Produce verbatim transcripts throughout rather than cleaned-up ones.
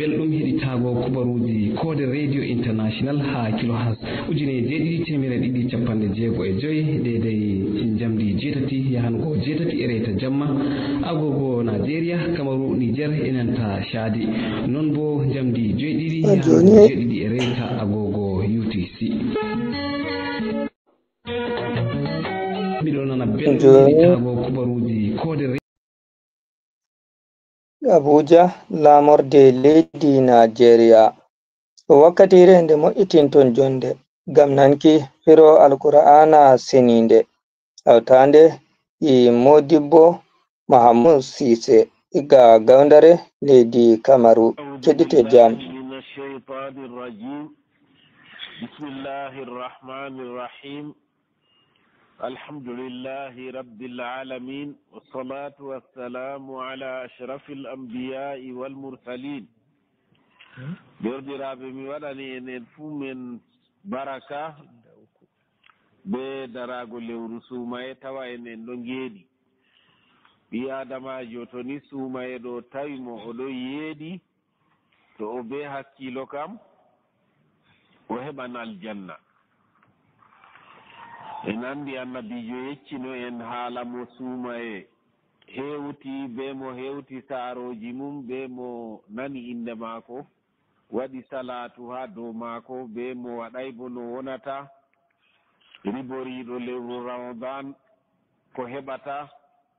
Belɗum heɗitago kubaruuji Koode Radio International haa kilohas ujine jeeɗiɗi teemere ɗiɗi cappanɗe jeego e joy, deedey njamdi jeetati yahango jeetati e reta jamma, agogo Nigeria, Kamaru, Niger e nanta Chadi. Non bo njamdi joyɗiɗi yahango jeeɗiɗi e reta agogo U T C. Miɗo nana belɗum heɗitago kubaruuji Koode Radio. Abuja, laamorde leydi Najeriya. Ko wakkatiire nde moƴƴitinton jonnde ngam nanki firo Alqur'aana Seniinde, hawtaande e Moodibbo Mahamuud Siise, iga Gawndare, leydi Kamaru. Keɗite jam. من الشيطان الرجيم. بسم الله الرحمن الرحيم. الحمد لله رب العالمين، والصلاة والسلام على أشرف الأنبياء والمرسلين. Deerɗiraaɓe, mi waɗani en en fuu men baraka bee daraago lewru suumaye, tawa en en ɗo ngeeɗi. Ɓii-aadamaajo, to ni suumaye ɗo tawi mo o ɗo yeeɗi, to o bee hakkiilo kam, o heɓan aljanna. En anndi Annabiijo yeccino en haala mo suumaye hewti, bee mo hewti saarooji mum, bee mo nani innde maako, waɗi salaatu haa dow maako, bee mo waɗaay bo no wonata, riboriiɗo lewru Ramadan, ko heɓata,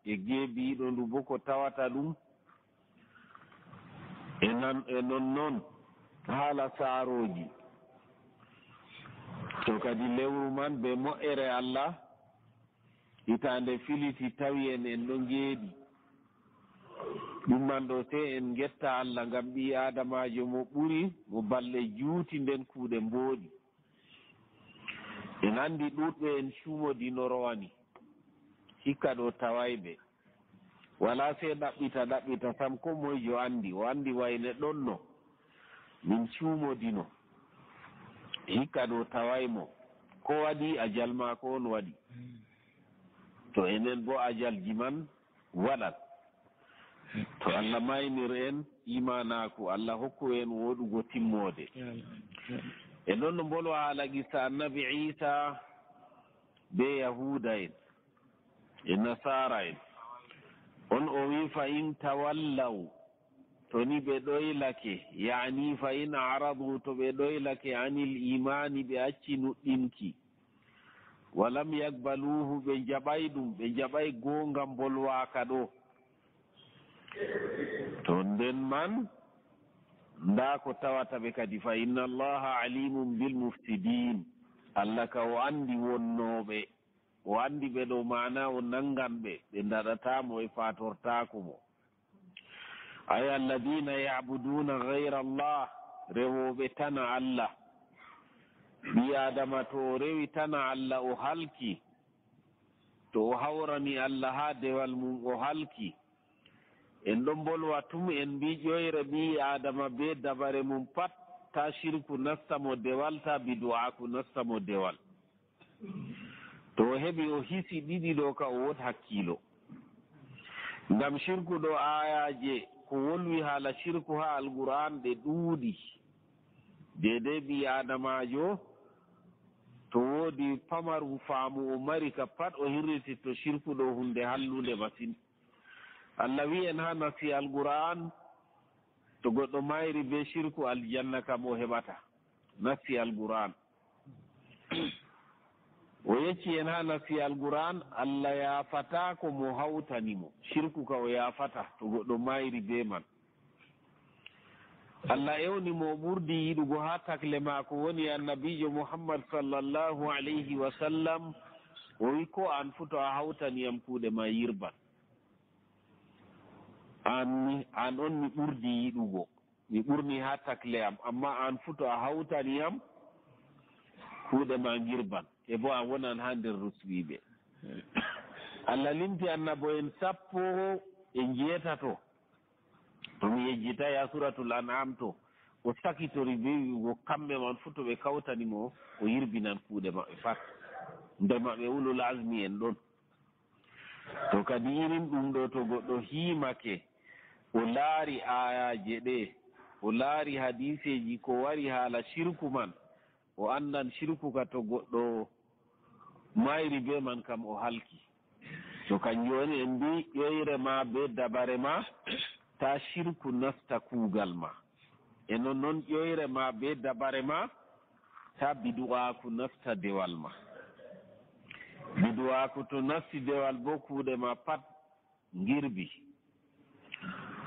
e geebiiɗo ndu bo ko tawata ɗum, e nan-, e nonnon haala saarooji. To kadi lewru man bee moƴƴere Allah, hitaande filiti tawi en en ɗo ngeeɗi. Ɗum man ɗo, sey en ngetta Allah ngam ɓii-aadamaajo mo ɓuri, mo balɗe juuti nden kuuɗe mbooɗi. En anndi ɗuuɗɓe en cuumodino rowani. Hikka ɗo tawaay ɓe. Walaa sey ɗaɓɓita, ɗaɓɓita sam, koo moyjo anndi, o anndi wayne ɗonno. Min cuumodino. Hikka ɗo tawaay mo. Ko waɗi? Ajal maako on waɗi. To enen boo ajalji man waɗan. To Allah maynir en iimaanaaku, Allah hokku en wooɗugo timmoode. E ɗon no mbolwa haala qissa Annabi Iisa bee Yahuuda en e Nasaara en. On o wi'i, "Fa in tawallaw", to ni ɓe ɗoylake, ya'ni fa in a'radu, to ɓe ɗoylake, "anil iimaani", ɓe acci nuɗɗinki. "Wa lam yaqbaluuhu", ɓe jaɓay ɗum, ɓe jaɓay goonga mbolwaaka ɗo. To nden man, ndaa ko tawata ɓe kadi, "fa inna Allaha alimun bil mufsidin." Allah ka o anndi wonnooɓe, o anndi ɓe ɗo, maana o nanngan ɓe, ɓe ndaɗataa mo, ɓe faatortaako mo. Ay alladina ya'buduna ghayra Allah, rewooɓe tana Allah. Ɓii Aadama to o rewi tana Allah, o halki. To o hawrani Allah haa dewal mum, o halki. En ɗon mbolwa tum, en mbii ƴoyre ɓii Aadama bee dabare mum pat, taa shirku nasta mo dewal, taa bidu'aaku nasta mo dewal. To o heɓi o hisi ɗiɗi ɗo ka, o woodi hakkiilo. Ngam shirku ɗo, aayaaje ko wolwi haala shirku haa Alqur'aan ɗe ɗuuɗi. Deydey ɓii Aadamaajo, to woodi pamarum faamu o mari ka pat, o hirrititto shirku ɗo huunde hallunde masin. Allah wi'i en haa nasi Alqur'aan, to goɗɗo mayri bee shirku, aljanna kam o heɓata. Nasi Alqur'aan. O yecci en haa nasi Alqur'aan, Allah yaafataa ko mo hawtani mo. Shirku ka o yaafataa to goɗɗo mayri bee man. Allah ewni mo o ɓurdi yiɗugo haa takle maako, woni Annabiijo Muhammad sallallahu alayhi wa sallam, o wi'i, "Ko an fuu to a hawtani yam kuuɗe ma, yirban." An mi, an on mi ɓurdi yiɗugo, mi ɓurni haa takle am, amma an fuu to a hawtani yam, kuuɗe ma ngirban, e bo a wonan haa nder rusɓiiɓe. Allah limti annabo'en sappo e njeetato, to mi yejjitaay, haa Suuratul An'aam to, o sakitori bee wi'ugo kamɓe man fuu to ɓe kawtani mo, o yirbinan kuuɗe maɓɓe pat. Nder maɓɓe ulul azmi en ɗon. To kadi irin ɗum ɗo, to goɗɗo hiimake, o laari aayaaje ɗe, o laari hadiiseeji ko wari haala sirku man, o anndan sirku ka to goɗɗo mayri bee man kam o halki. To kanjum woni en mbi ƴoyre ma bee dabare ma, ta sirku nasta kuugal ma. E non non ƴoyre ma bee dabare ma, ta bidu'aaku nasta dewal ma. Bidu'aaku to nasti dewal boo kuuɗe ma pat ngirbi.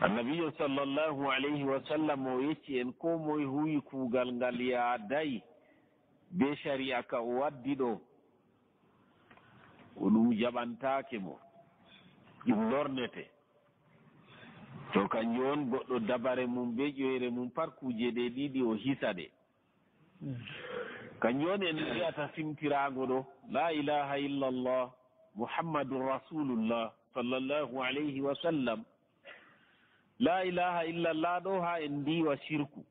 Annabiijo sallallahu alayhi wa sallam o yecci en koo moy huwi kuugal ngal yaaday bee sari'a ka o waddi ɗo, ko ɗum jaɓantaake mo, ɗum lornete. To kanjum on goɗɗo dabare mum bee ƴoyre mum pat kuuje ɗe ɗiɗi o hisa ɗe. Kanjum on en mbi'ata simtiraango ɗo, la ilaha illallah, Muhammadun Rasulullah, sallallahu alayhi wa sallam. La ilaha illallah ɗo haa en ndiiwa sirku.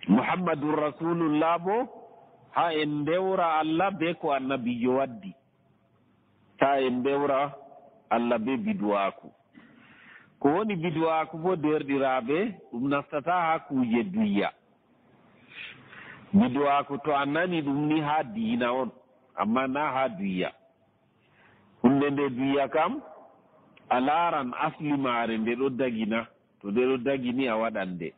Muhammadun Rasulullah bo haa en ndewra Allah bee ko annabiijo waddi. Taa en mbewra Allah bee bidu'aaku. Ko woni bidu'aaku bo, deerɗiraaɓe, ɗum nastataa haa kuuje duyya. Bidu'aaku to a nani ɗum ni haa diina on, ammaa naa haa duyya. Huunde nde duyya kam, a laaran asli maare nde ɗo dagi na, to nde ɗo dagi ni a waɗan nde.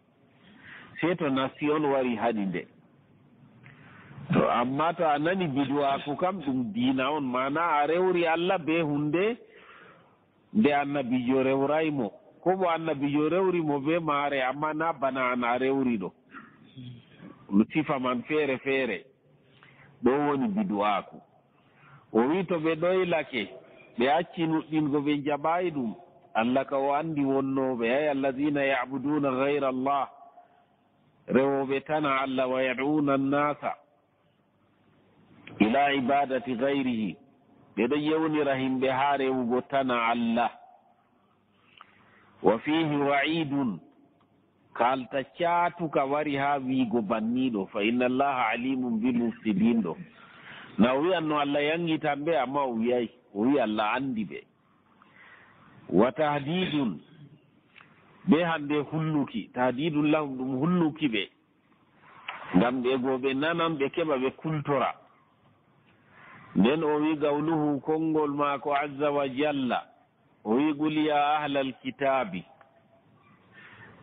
Sey to nasti on wari haɗi nde. To ammaa to a nani bidu'aaku kam ɗum diina on, maana a rewri Allah bee huunde nde annabiijo rewray mo, koo bo annabiijo rewri mo bee maare, ammaa naa bana an a rewri ɗo. No sifa man feere feere. Ɗo woni bidu'aaku. O wi'i to ɓe ɗoylake, ɓe acci nuɗɗingo ɓe njaɓaay ɗum, Allah ka o anndi wonnooɓe, ay allazina ya'buduna ghayra Allah, rewooɓe tana Allah, wa yad'una an-nasa ila ibadati ghayrihi, ɓe ɗo yewnira himɓe haa rewugo tana Allah. Wa fihi wa'idun, kalta caatuka wari haa wi'go banniiɗo, fa inna Allaha alimun bil mufsidin ɗo. Na o wi'an no Allah yaŋgitan ɓe, ammaa o wi'ay, o wi'i Allah anndi ɓe. Wa tahdidun, be hande hulluki, tahdidun lahum, ɗum hulluki ɓe. Ngam ɓe go ɓe nanan, ɓe keɓa ɓe kultora. Nden o wi gawluhu, konngol maako azza wa jalla, o wi, "Qul ya ahlal kitaabi."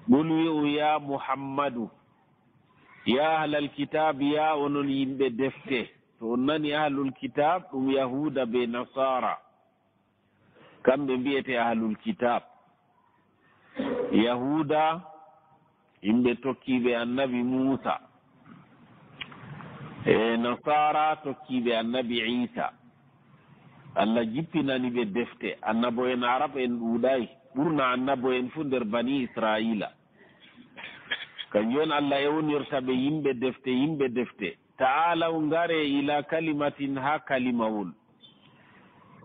Qul wi'u, ya Muhammadu, ya ahlal kitaabi, ya onon yimɓe defte. To on nani ahlul kitaab, ɗum Yahuuda be Nasaara. Kamɓe mbi'ete ahlul kitaab. Yahuuda, yimɓe tokkiiɓe annabi Muusa. E Nasaara, tokkiiɓe annabi Iisa. Allah jippinani ɓe defte. Annabo'en Arab en ɗuuɗaay. Ɓurna annabo'en fuu nder Banii Israa'iila. Kanjum on Allah ewnirta ɓe yimɓe defte, yimɓe defte. Ta'aalaw, ngare ila kalimatin, haa kalimawol.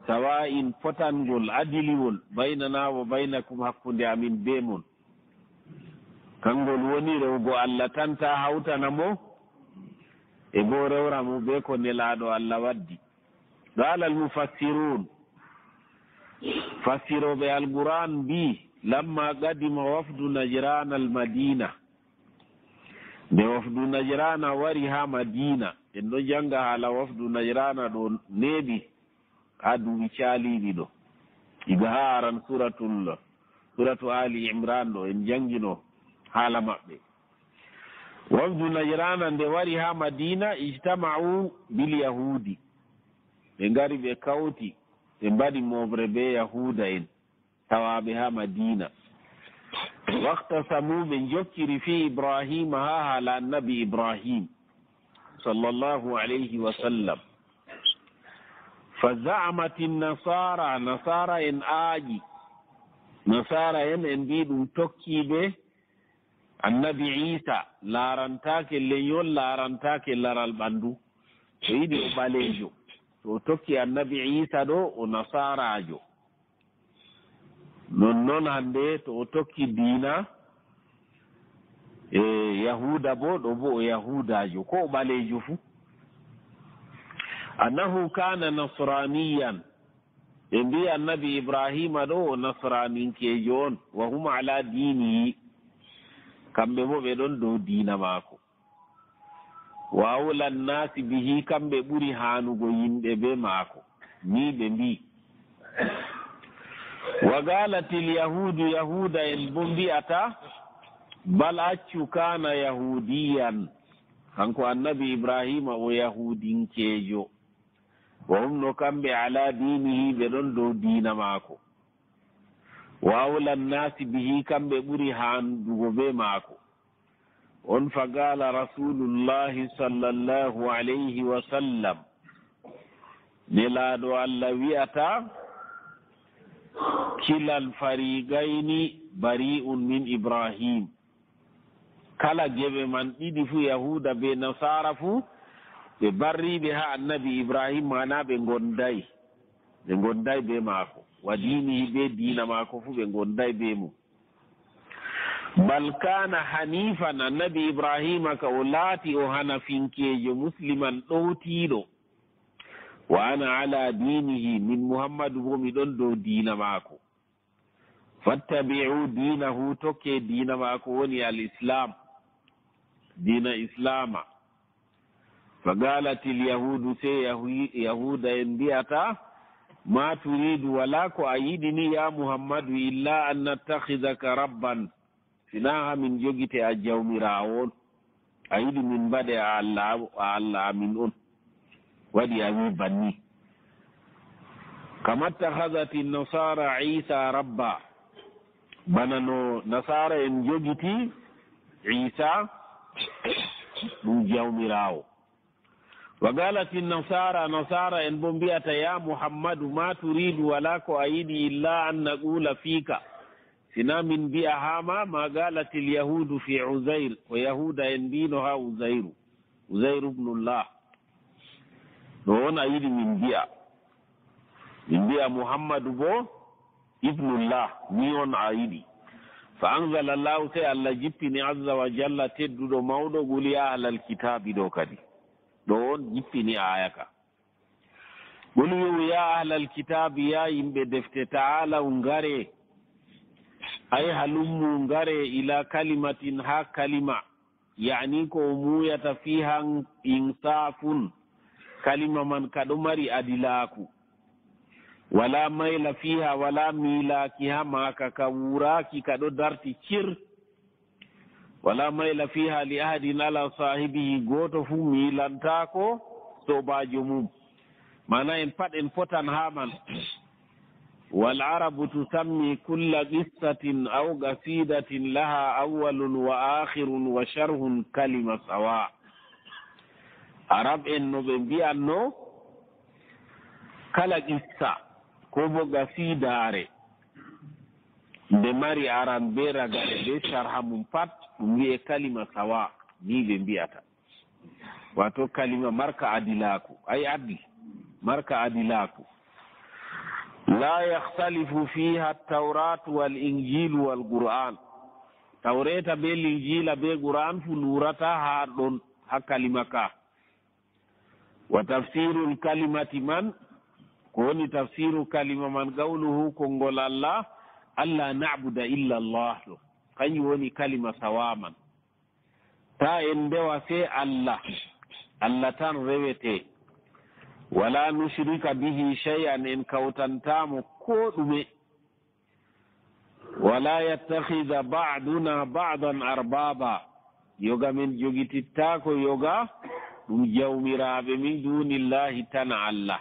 Sawa'in, potangol, adiliwol, baynana wa baynakum, hakkunde amin be mon. Kangol woni rewgo Allah tan, ta hawtana mo, e bo rewra mo be ko Nelaaɗo Allah waddi. Qala al-mufassirun, fassirooɓe Alqur'aan mbi'i, lamma qadima wafdu Najraan al-Madina, nde wafdu Najraana wari haa Madiina, en ɗon jannga haala wafdu Najraana ɗo neeɓi haa duuɓi caaliiɗi ɗo. Iga haa aran suuratul, suuratu Aali Imraan ɗo, en janngino haala maɓɓe. Wafdu Najraana nde wari haa Madiina, ijtama'u bil Yahuudi. Ɓe ngari ɓe kawti, ɓe mbaɗi mooɓre bee Yahuuda'en tawaaɓe haa Madiina. Waqtasamu, ɓe njokkiri fii Ibraahiima, haa haala Annabi Ibraahiim, sallallahu alayhi wa sallam. Fa za'amati Nasaara, Nasaara'en aaƴi. Nasaara'en en mbi'i ɗum tokkiiɓe Annabi Iisa, laarantaake lenyol, laarantaake laral ɓanndu. O yiɗi o ɓaleejo. To o tokki Annabi Iisa ɗo, o Nasaaraajo. Non non hannde to o tokki diina, e, Yahuuda bo, ɗo bo o Yahuudaajo, ko o ɓaleejo fuu. Annahu kaana nasraaniyan. Ɓe mbi'i Annabi Ibraahiima ɗo o nasraaninkeejo on, wa hum ala diinihi. Kamɓe boo ɓe ɗon dow diina maako. Wa awla nnaasi bihi, kamɓe ɓuri haanugo yimɓe bee maako. Nii ɓe mbi'i. Wa qaalatil yahuudu, Yahuuda en boo mbi'ata, bal accu, kaana yahuudiyan. Kaŋko annabi Ibrahiima o yahuudinkeejo. Wa hum no kamɓe ala diinihi, ɓe ɗon dow diina maako. Wa awla nnaasi bihi, kamɓe ɓuri haandugo bee maako. On fa qaala rasuulullaahi sallallaahu alayhi wa sallam, Nelaaɗo Allah wi'ata, kilal fariqayni bari'un min Ibrahim. Kala geɓe man ɗiɗi fuu, Yahuuda bee Nasaara fuu, ɓe barriiɓe haa annabi Ibrahim, maana ɓe ngonday. Ɓe ngonday bee maako. Wa diinihi, bee diina maako fuu ɓe ngonday bee mum. Bal kaana haniifan, annabi Ibrahima ka o laati o hanafinkeejo, musliman ɗowtiiɗo. Wa ana ala diinihi, min Muhammadu boo mi ɗon dow diina maako. Fattabi'u diinahu, tokke diina maako woni al-Islaam, diina Islaama. Fa qaalatil yahuudu, sey Yahu-, Yahuuda en mbi'ata, ma turiidu, walaa ko a yiɗi ni, yaa Muhammadu, illaa an nattakhidaka rabban, sinaa haa min jogite a jawmiraawo on. A yiɗi min mbaɗe a Allah, a Allah amin on. Waɗi a wi banni. Kama takhadhati nasaara Iisa rabba. Bana no Nasaara en njogiti Iisa ɗum jawmiraawo. Wa qalati nasaara, Nasaara en boo mbi'ata, ya Muhammadu, ma turiidu, walaa ko a yiɗi, illa an naquula fiika, sinaa min mbi'a haa ma, ma qalatil yahuudu fi Uzayr, ko Yahuuda en mbi'no haa Uzayru, Uzayru ibnullah. Ɗo on a yiɗi min mbi'a. Min mbi'a Muhammadu boo ibnullah, ni on a yiɗi. Fa anzala Allahu, sey Allah jippini, azza wa jalla, tedduɗo mawɗo, qul ya ahlal kitaabi, ɗo kadi. Ɗo on jippini aaya ka. Qul wi'u, ya ahlal kitaabi, ya yimɓe defte, ta'aalaw, ngare. Ay halummu, ngare, ila kalimatin, haa kalima. Ya'ni ko o muuyata fiiha insaafun, kalima man ka ɗo mari adilaaku. Wala mayla fiiha, wala miilaaki haa maaka, ka wuuraaki, ka ɗo darti cir. Wala mayla fiiha li ahadin ala saahibihi, gooto fuu miilantaako soobaajo mum. Maana en pat en potan haa man. Wal arabu tusammi kulla qissatin aw qasidatin laha awwalun wa aakhirun wa sharhun kalima sawa. Arab en no ɓe mbi'anno kala qissa ko bo qasidaare nde mari aran be ragare be sharha mum pat ɗum wi'e kalima sawa, ni ɓe mbi'ata. Wato kalima marka adilaaku, ay adil, marka adilaaku. La yakhtalifu fiha at-Tawratu wal Injilu wal Qur'an. Tawreta be Linjila be Qur'an fu luurata haa ɗon, haa kalima ka. Wa tafsirul kalimati man, ko woni tafsiru kalima man, qawluhu, konngol Allah, alla na'buda illa Allah, ɗo. Kanjum woni kalima sawa man. Ta en ndewa sey Allah, Allah tan rewete. Wala nushrika bihi shay'an, en kawtanta mo koo ɗume. Wala yattakhidha ba'duna ba'dan arbaba, yoga men jogitittaako yoga ɗum jawmiraaɓe min dunillahi tan Allah.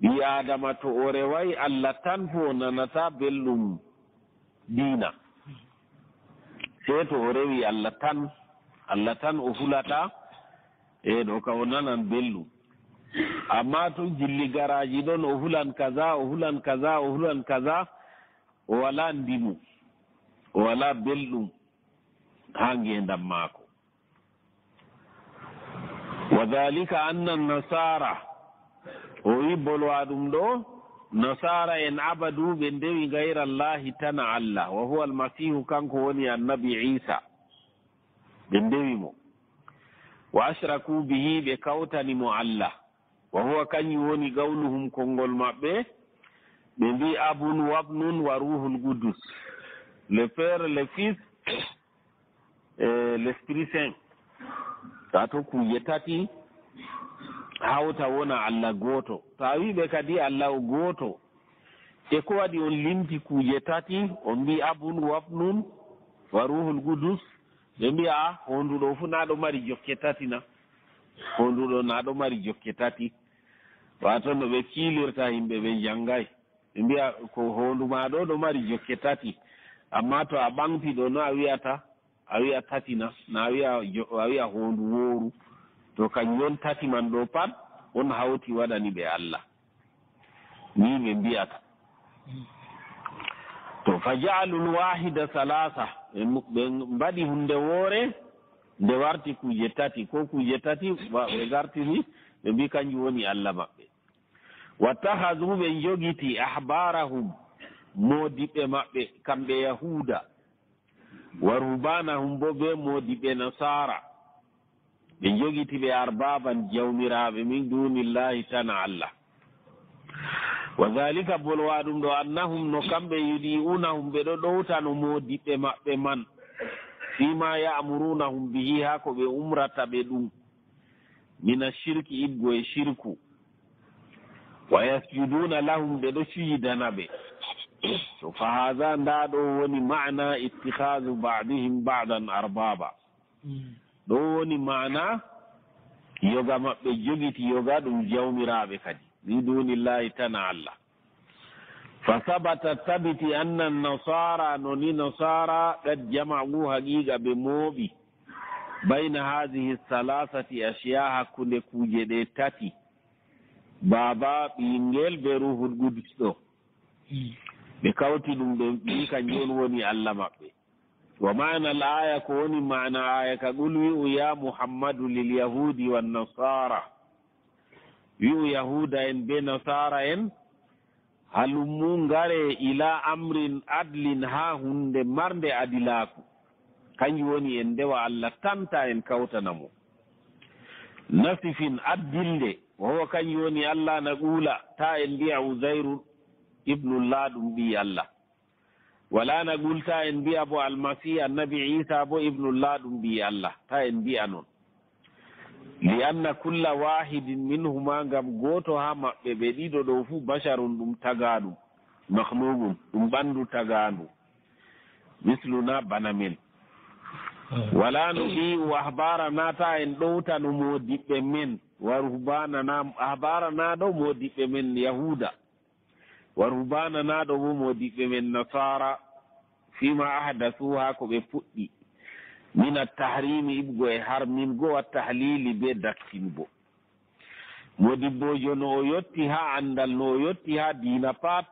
Ɓii Aadama to o reway Allah tan fu o nanata belɗum diina. Sey to o rewi Allah tan, Allah tan o hulata, e ɗo ka o nanan belɗum. Amma to gilli garaaji ɗon o hulan kaza, o hulan kaza, o hulan kaza, o walaa ndimu, o walaa belɗum haa ngeendam maako. Wa dhalika anna nasaara, o wi bolwa ɗum ɗo, nasaara en abadu ɓe ndewi gayra Allahi tana Allah, wa huwa almasihu, kanko woni annabi Iisa. Ɓe ndewi mo. Wa ashraku bihi, ɓe kawtani mo Allah. Wa huwa, kanjum woni qawluhum, konngol maɓɓe, ɓe mbi'i abun wabnun wa ruhul qudus. Le Père, le Fils, l'Esprit Saint. Wato kuuje tati hawta wona Allah gooto. To a wii ɓe kadi Allah o gooto, e ko waɗi on limti kuuje tati, on mbii Abun, Wabnun, wa Ruhul Qudus? Ɓe mbiya, a, honduɗo fuu na ɗo mari jokke tati na? Honduɗo na ɗo mari jokke tati. Wato no ɓe kiilirta yimɓe ɓe janngay. Ɓe mbiya, ko hondu ma ɗo, ɗo mari jokke tati. Amma to a ɓaŋti ɗo, no a wiyata? A wiya tati na? Na a wiya jo-, a wiya hondu wooru. To kanjum on tati man ɗo pat, on hawti waɗani ɓe Allah. Ni ɓe mbiyata. To, fa ja'alul wahida salasa, ɓe mu-, ɓe mbaɗi hunde woore, nde warti kuuje tati, ko kuuje tati, wa-, ɓe gartiri, ɓe mbi kanjum woni Allah maɓɓe. Wattakhadhu, ɓe njogiti, ahbarahum, moodiɓɓe maɓɓe, kamɓe Yahuuda, wa ruhbanahum, bo be moodiɓɓe Nasaara, ɓe njogiti ɓe arbaban, jawmiraaɓe, min dunillahi, tana Allah. Wa dhalika, bolwa ɗum ɗo, annahum, no kamɓe, yudi'unahum, ɓe ɗo ɗowtano moodiɓɓe maɓɓe man, fima ya'murunahum bihi, haa ko ɓe umrata ɓe ɗum, mina shirki, iɓgo e shirku, wa yasjuduna lahum, ɓe ɗo cujidana ɓe. To, fa hadha, ndaa ɗo woni ma'na ittikhadhu ba'dihim ba'dan arbaba. Ɗo woni maana yoga maɓɓe jogiti yoga ɗum jawmiraaɓe kadi, min dunillahi, tana Allah. Fa sabata, tabiti, anna Nasaara, no ni Nasaara, qad jama'u, haqiiqa ɓe mooɓi, bayna haadihi salasati ashya, hakkunde kuuje ɗe tati, Baaba, Ɓiyngel, be Ruuhul Qudus ɗo. Ɓe kawti ɗum, ɓe mbi kanjum on woni Allah maɓɓe. Wa ma'na al-aya, ko woni ma'na aya ka, qul, wi'u, ya Muhammadu, lil yahudi wan nasara, wi'u Yahuuda en be Nasaara en, halummu, ngare, ila amrin adlin, haa huunde marnde adilaaku. Kanjum woni en ndewa Allah tan, ta en kawtana mo. Nasifin, addilnde, wa huwa, kanjum woni Allah, na quula, ta en mbi'a Uzairu ibnullah, ɗum ɓii Allah. Wala na qul, ta en mbi'a bo Almasiihu, Annabi Iisa bo, ibnullah, ɗum ɓii Allah. Ta en mbi'a non. Li anna kulla wahidin minhuma, ngam gooto haa maɓɓe ɓe ɗiɗo ɗo fuu, basharun, ɗum tagaaɗum, makhluqun, ɗum ɓandu tagaandu, misluna, bana men. Wala nudi'u ahbarana, ta en ɗowtano moodiɓɓe men, wa ruhbanana, ahbarana ɗo moodiɓɓe men Yahuuda. Wa ruhbanana ɗo bo moodiɓɓe men Nasaara, fima ahdasu, haa ko ɓe puɗɗi, min at-tahrimi, iɓgo e harmingo, wa tahlili, be dakkingo. Moodibbojo, no o yotti haa anndal, no o yotti haa diina pat,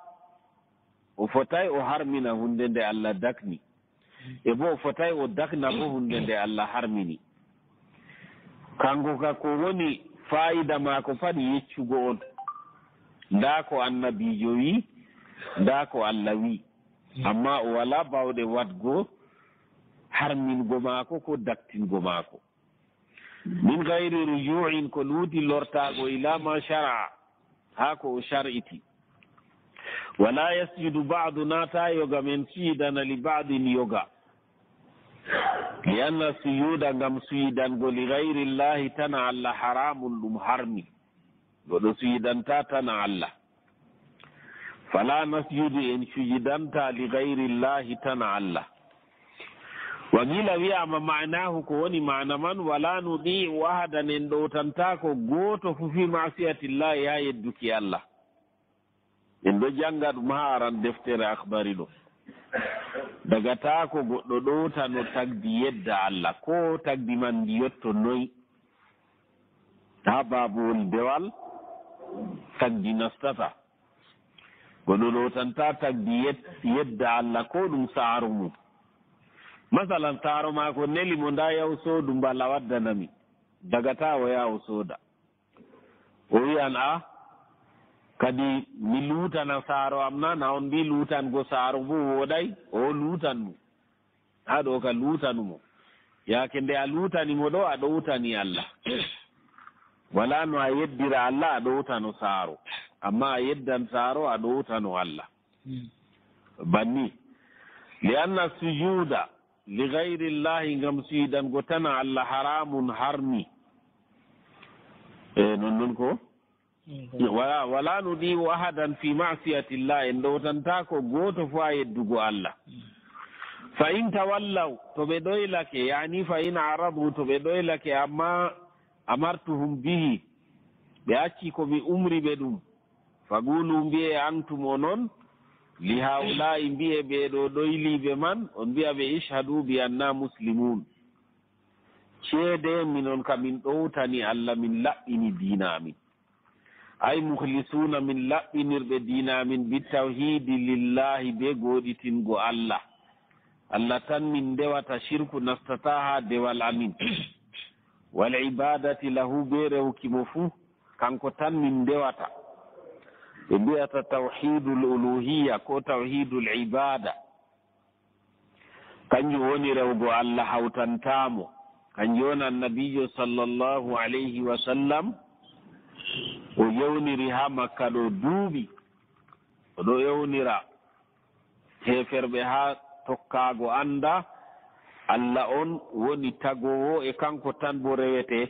o fotay o harmina huunde nde Allah dakni. E bo o fotay o dakna bo huunde nde Allah harmini. Kanko ka, ko woni faayida maako pat yeccugo on, ndaa ko annabiijo wi, ndaa ko Allah wi. Amma o walaa baawɗe waɗgo harmingo maako ko daktingo maako. Min gayri ruju'in, ko luuti lortaago, ila ma shara'a, haa ko o shar'iti. Wala yasjudu ba'duna, ta yoga men sujidana li ba'din yoga. Li anna sujuda, ngam sujidango, li gayri Llahi, tana Allah, haramun, ɗum harmi. Goɗɗo sujidanta tana Allah. Fala nasjudu, en sujidanta, li gayri Llahi, tana Allah. Wa qila, wi'ama, ma'nahu, ko woni ma'na man, wala nudi'u ahadan, en ɗowtantaako gooto fuu, fi ma'siyati Llahi, haa yedduki Allah. En ɗo jannga ɗum haa aran deftere Akhbari ɗo. Dagataako goɗɗo ɗowtano tagdi yedda Allah, ko tagdi man ndi yotto noy. Haa baabowol dewal, tagdi nastata. Goɗɗo ɗowtanta tagdi yed-, yedda Allah, ko ɗum saaro mum. Masalan, saaro maako neli mo, ndaa, yahu soodu mbala waddanami. Dagata o yaha o sooda. O wi'an, a, kadi mi luutana saaro am na, na on mbi luutango saaro bo wooɗay, o luutan mo. Haa ɗo ka luutanu mo. Yaake nde a luutani mo ɗo, a ɗowtani Allah. Walaa no a yeddira Allah, a ɗowtano saaro. Amma a yeddan saaro, a ɗowtano Allah. Hmm. Banni. Li anna sujuda, Li gayrillahi, ngam suudango tan Allah, haramun, harmi. E non non ko? Wala, wala nudi'u ahadan fi ma'siyatillah, en ɗowtantaako gooto fuu haa yeddugo Allah. Fa in tawallaw, to ɓe ɗoylake, yani fa in aradu, to ɓe ɗoylake, amma amartuhum bihi, ɓe acci ko mi umri ɓe ɗum. Faqulu, mbi'e, antum, onon, li haula'i, mbi'e ɓee ɗo ɗoyliiɓe man, on mbi'a ɓe, ishhadu bi anna muslimun. Ceede, minon ka min ɗowtani Allah, min laɓɓini diina amin. Ay mukhlisuna, min laɓɓinirɓe diina amin, bi tawhidi lillahi, be gooɗitingo Allah. Allah tan min ndewata, shirku nastata haa dewal amin. Wal ibadati lahu, be rewki mo fuu, kanko tan min ndewata. Ɓe mbi'ata tawhidul uluhiyya ko tawhidul ibada. Kanjum woni rewgo Allah hawtantaa mo. Kanjum woni Annabiijo sallallahu alayhi wa sallam, o yewniri haa Makka ɗo duuɓi. O ɗo ewnira heeferɓe haa tokkaago annda Allah on woni tagoowo e kanko tan bo rewete.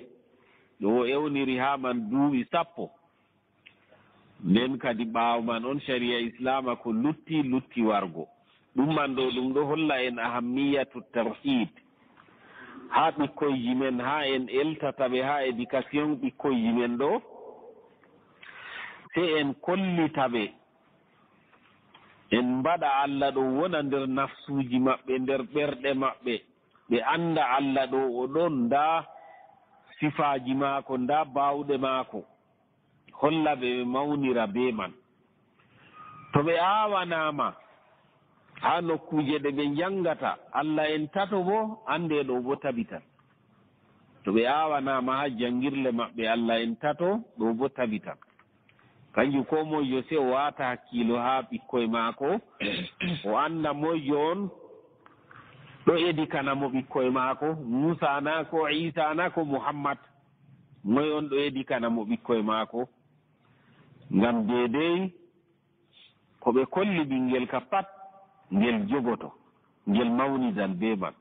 Ɗo o ewniri haa man duuɓi sappo. Nden kadi ɓaawo man on shari'a Islaama ko lutti, lutti wargo. Ɗum man ɗo, ɗum ɗo holla en ahammiyatu tawhid. Haa ɓikkoyji men, haa en eltata ɓe haa éducation ɓikkoyji men ɗo, sey en kollita ɓe. En mbaɗa Allah ɗo wona nder nafsuuji maɓɓe, nder ɓerɗe maɓɓe. Ɓe annda Allah ɗo o ɗon, ndaa sifaaji maako, ndaa baawɗe maako. Holla ɓe ɓe mawnira bee man. To ɓe aawanaama haa nokkuuje ɗe ɓe njanngata Allah en tato boo, annde ɗo boo tabitan. To ɓe aawanaama haa janngirle maɓɓe Allah en tato, ɗo boo tabitan. Kanjum koo moijo sey o waata hakkiilo haa ɓikkoy maako, o annda moijo on ɗo edikana mo ɓikkoy maako, Muusa na ko Iisa na ko Muhammad, moy on ɗo edikana mo ɓikkoy maako? Ngam deedey ko ɓe kolli ɓinngel ka pat, ngel jogoto, ngel mawnidan bee man.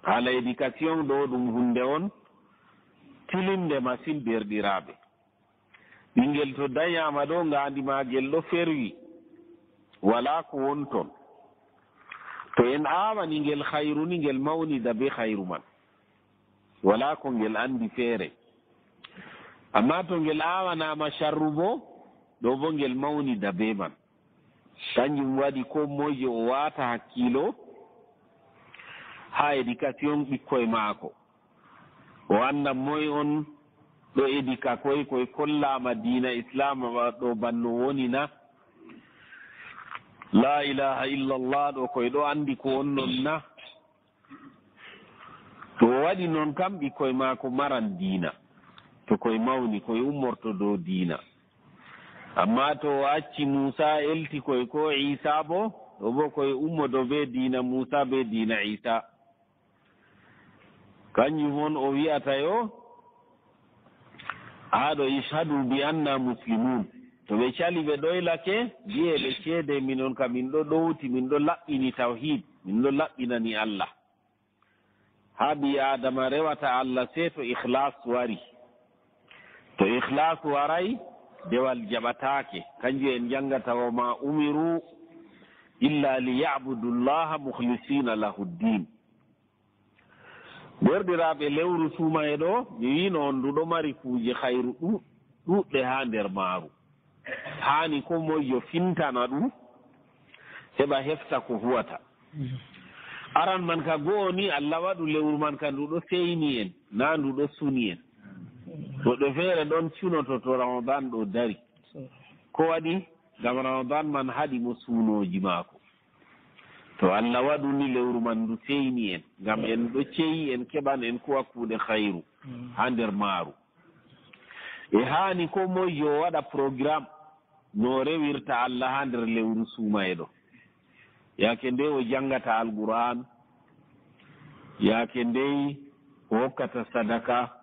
Haala éducation ɗo ɗum hunnde on tilinnde masin, deerɗiraaɓe. Ɓinngel to danyaama ɗo, ngaandi maagel ɗo ferwi, walaa ko wonton. To en aawani ngel hayru ni, ngel mawnida bee hayru man. Walaa ko ngel anndi feere. Ammaa to ngel aawanaama sharru boo, ɗo boo ngel mawnida bee man. Kanjum waɗi koo moijo o waata hakkiilo haa éducation ɓikkoy maako. O annda moy on ɗo edika koy, koy kollaama diina Islaama ɗo banno woni na? Laa ilaaha illallah ɗo koy ɗo anndi ko on non na? To o waɗi non kam, ɓikkoy maako maran diina. To koy mawni, koy ummorto dow diina. Ammaa to o acci Muusa, elti koy ko Iisa boo, ɗo boo koy ummodo bee diina Muusa bee diina Iisa. Kanjum on o wi'ata yo, haa ɗo, ishhadu bi anna muslimun. To ɓe cali ɓe ɗoylake, mbi'e ɓe ceede minon ka min ɗo ɗowti, min ɗo laɓɓini tawhid, min ɗo laɓɓinani Allah. Haa ɓii Aadama rewata Allah sey to ikhlas wari. To ikhlas waray, dewal jaɓataake. Kanjum en janngata, wa ma umiru illa li ya'budullaha mukhlisina lahu ddin. Deerɗiraaɓe, lewru suumaye ɗo, mi wi'no on ndu ɗo mari kuuje hayru ɗu-, ɗuuɗɗe haa nder maaru. Haani koo moy yo fintana ɗum, heɓa hefta ko huwata. Aran man ka go'o ni, Allah waɗu lewru man ka ndu ɗo seyni en, naa ndu ɗo suni en. Woɗɓe feere ɗon cunoto to Ramadan ɗo dari. Ko waɗi? Ngam Ramadan man haɗi mo suunooji maako. To Allah waɗu ni lewru man ndu seyni en, ngam en ɗo ceyi, en keɓan en kuwa kuuɗe hayru haa nder maaru. E haani koo moy yo waɗa programme no o rewirta Allah haa nder lewru suumaye ɗo. Yaake ndey o janngata Alqur'aan, yaake ndey o hokkata sadaka,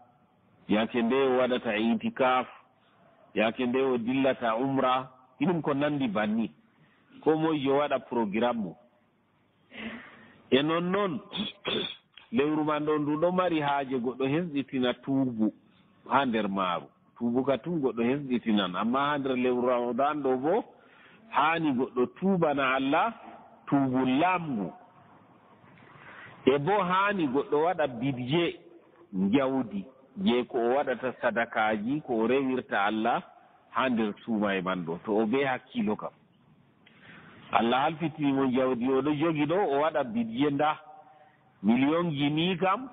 yaake ndey o waɗata itikaf, yaake ndey o dillata umra, iɗum ko nanndi banni. Koo moy yo waɗa programme mum. E non non, lewru man ɗon ndu ɗo mari haaje goɗɗo hesɗitina tuubu haa nder maaru. Tuubu ka tun goɗɗo hesɗitinan, amma haa nder lewru Ramadan ɗo boo, haani goɗɗo tuubana Allah tuubu laamngu. E boo haani goɗɗo waɗa bidje njawdi jey ko o waɗata sadakaaji, ko o rewirta Allah haa nder suumaye man ɗo, to o bee hakkiilo kam. Allah halfitini mo njawdi o ɗo jogi ɗo, o waɗa bidje nda miliyonji ni kam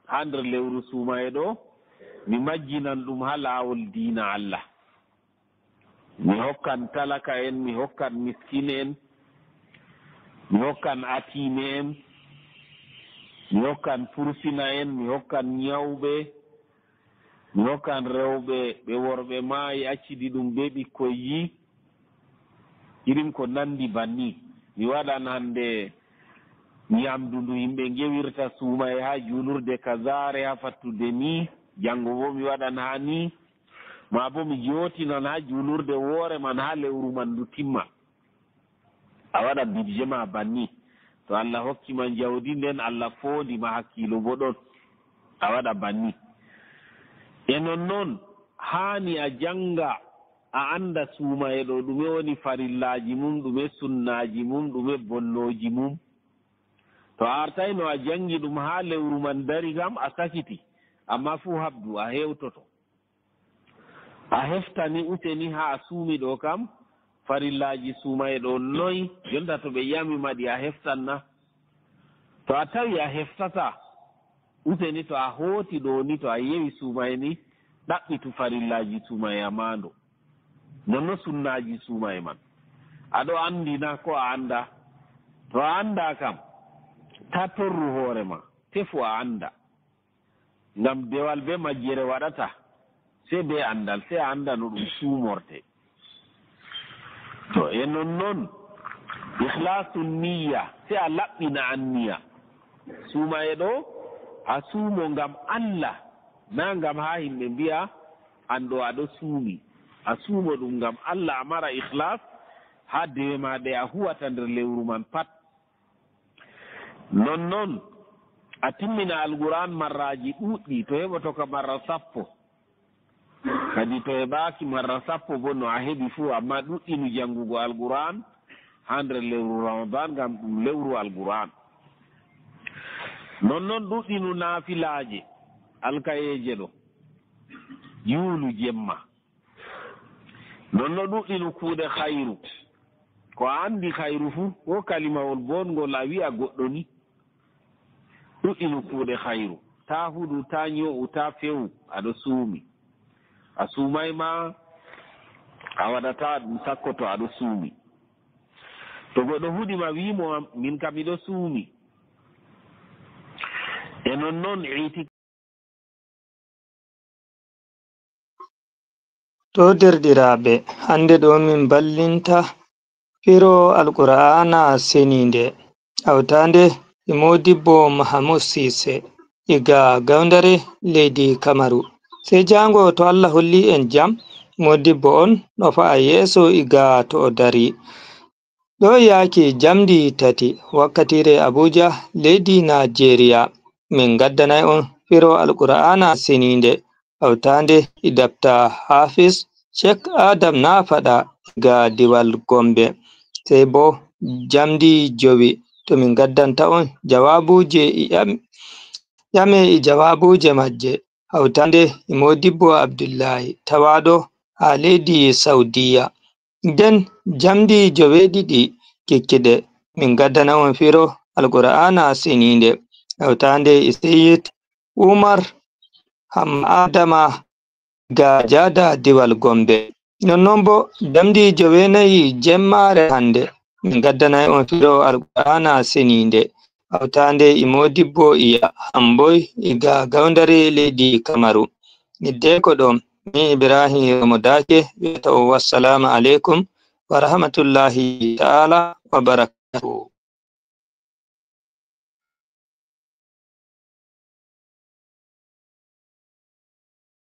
haa nder lewru suumaye ɗo, mi majjinan ɗum haa laawol diina Allah. Mi hokkan talaka en, mi hokkan miskin en, mi hokkan atiime en, mi hokkan fursina en, mi hokkan nyawɓe, mi hokkan rewɓe ɓe worɓe maayi accidi ɗum bee ɓikkoyji. Irin ko nandi banni. Mi waɗan hannde nyamdu ndu yimɓe ngewirta suumaye haa juulurde kazaare haa fattude ni. Janngo boo mi waɗan haa ni. Maa boo mi jootinan haa juulurde woore man haa lewru man ndu timma. A waɗa bidje ma banni. To Allah hokki ma njawdi nden, Allah foondi ma hakkiilo boo ɗon. A waɗa banni. E non non, haani a jannga, a annda suumaye ɗo, ɗume woni farillaaji mum, ɗume sunnaaji mum, ɗume bonnooji mum. To a artayno a janngi ɗum haa lewru man dari kam, a sakiti. Amma fuu habdu, a hewtoto. A heftani useni haa a suumi ɗo kam, farillaaji suumaye ɗo noy, jonta to ɓe ƴami ma ɗi a heftan na? To a tawi a heftataa, useni to a hooti ɗo ni, to a yewi suumaye ni, ɗaɓɓitu farillaaji suumaye a maando. Nonno sunnaaji suumaye man. A ɗo anndi na ko a annda? To a annda kam, ta torru hoore ma, tefu a annda. Ngam dewal bee majjere waɗata, sey bee anndal, sey a annda no ɗum suumorte. To e non non, ikhlasun niyya, sey a laɓɓina anniya. Suumaye ɗo, a suumo ngam Allah, na ngam haa himɓe mbi'a an ɗo a ɗo suumi. A suumo ɗum ngam Allah, a mara ikhlas haa dewe ma ɗe a huwata nder lewru man pat. Non non, a timmina Alqur'aan marraaji ɗuuɗɗi, to heɓoto ka marra sappo. Kadi to heɓaaki marra sappo boo no a heɓi fuu, amma ɗuɗɗinu janngugo Alqur'aan haa nder lewru Ramadan, ngam ɗum lewru Alqur'aan. Non non ɗuɗɗinu naafilaaje, alkayeeje ɗo. Juulu jemma. Non no ɗuɗɗinu kuuɗe khayru. Ko a anndi khayru fuu, ko kalimawol bongol a wi'a goɗɗo ni. Ɗuɗɗinu kuuɗe khayru. Taa huɗu, taa nyo'u, taa fewu, a ɗo suumi. A suumay ma, a waɗataa ɗum sakko to a ɗo suumi. To goɗɗo huɗi ma, wi' mo, min kam miɗo suumi. E non non iti To derɗiraaɓe, hannde ɗo min mballinta firo Alqur'aana Seniinde, hawtaande e Moodibbo Mahamud Siise, iga Gawndare leydi Kamaru. Sey jaango to Allah holli en jam, Moodibbo on no fa'a yeeso iga to o dari. Ɗo yaaki jamdi tati wakkatiire Abuja, leydi Naajeeriya. Min ngaddanay on firo Alqur'aana Seniinde, hawtaande e Dabta Haafis Sheek Adam Naafaɗa ga diwal Gombe. Sey bo jamdi jowi to min ngaddanta on jawaabuuje e ƴam-, ƴame e jawaabuuje majje, hawtaande e Moodibbo Abdullahi, tawaaɗo haa leydi Sawdiya. Nden jamdi joweeɗiɗi kikkiɗe, min ngaddana on firo Alqur'aana Seniinde, hawtaande e Seyid Umar Hamma Adama ga Jaada diwal Gombe. Nonnon bo jamdi joweenayi jemmaare hannde, min ngaddanay on firo Alqur'aana Seniinde, hawtaande e Moodibbo Iya Hamboy iga Gawndare leydi Kamaru. Hiddeko ɗon, min Ibrahim Romo Daake wi'ata on wassalaamu aleykum wa rahmatullahi ta'ala wa barakatuh.